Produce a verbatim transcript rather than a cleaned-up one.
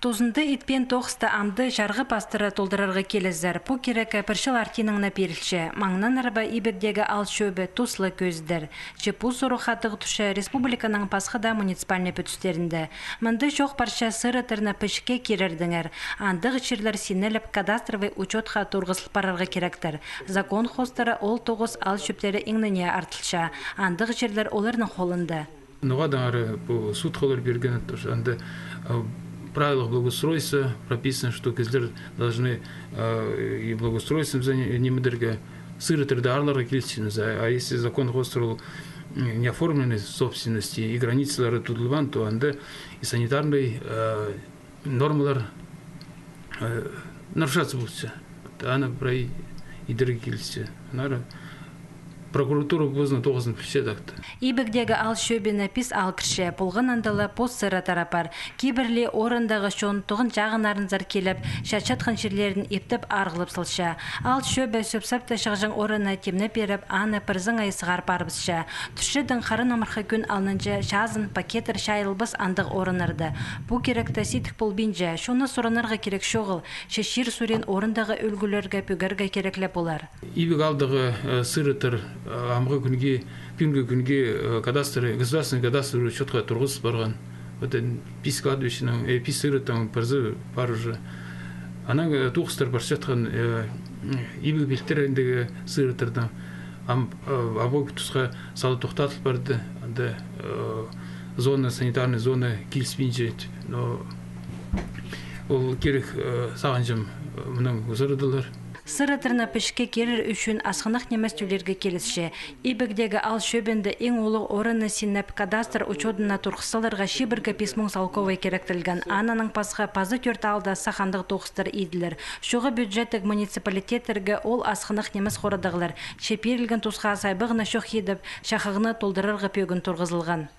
Тузында итпеен тоғысты амды чарғы пастыра толдырарға килізер. Пу кирекке пір чыл артинаң на пирілче. Маңнанар ба ибігдегі аал чӧбі туслы кӧзідер. Че пу сурығ хатығ турча республиканың пасха даа муниципальный пӱдістерінде. Мында чоох парча сырыттарны пічікке кирердеңер. Андағ чирлер синелеп кадастровый учётха турғызыл парарға киректер. Закон хоостыра ол тоғыс аал чӧптері иңніне артылча. Андағ чирлер оларның холында. Ноға даа ары пу суд холлар пирген, то, что анда, а, в правилах благоустройства прописано, что кізілер должны, а, и благоустройством заня-, нимедерге, сырыттарды аарларға килчезер. А, а если закон хоостыра ол, м, неоформленной собственности и границалары тудылбаан, то анда и санитарный, а, нормалар, э, нарушаться полча. Аны прай идерге килче. Аннаңар прокуратура позының тоғызын пілче даа. Ибігдегі аал чӧбіне пис аал кірче, полған анда ла пос сырыттар апар. Кибірліг орындағы чон тоғын чағыннарынзар киліп, чатчатхан чирлерін иптеп арғылап салча. Аал чӧбі сӧп-сап та чағҷаң орынны тимнеп пиріп, аны пір саңай сығар парыбысча. Турча тың харынымырхы кӱн алнынҷа чазын пакеттер чайылбас андағ орыннарда. Пу киректе сидік полбинча, чонны суранарға кирек чоғыл, че чир сурин орындағы ӱлгӱлерге пӱгерге кирек ле полар. Ибіг аалдағы, э, сырыттар, э, амғы кӱнге, пӱӱнгі кӱнге, э, кадастр, государственный кадастр учётха турғызыл парған. Вот, э, пис кладбищенің, э, пис сырыттың пірсі пар уже. Анаң, э, тоғыстар парчатхан, э, ибіг пилтіріндегі сырыттарның ам-, э, амғы тусха сала тохтадыл парды. Анда, э, зона, санитарный зона киліспинче, но ол кирек, э, сағынчам, э, мынаң узарадылар. Сырыттарны пічікке кирер ӱчӱн асхынах нимес тӧлирге килісче. Ибігдегі аал чӧбінде иң улуғ орынны синеп, кадастр учётына турғыс саларға чибіргі пис муң салковай киректелген. Аннаң пасха паза тӧрт аалда сах андағ тоғыстар иділер. Чоғы бюджеттіг муниципалитеттерге ол асхынах нимес хорадағлар. Че пирілген тусха сайбағны чох идіп, чахығны толдырарға пӧгін турғызылған.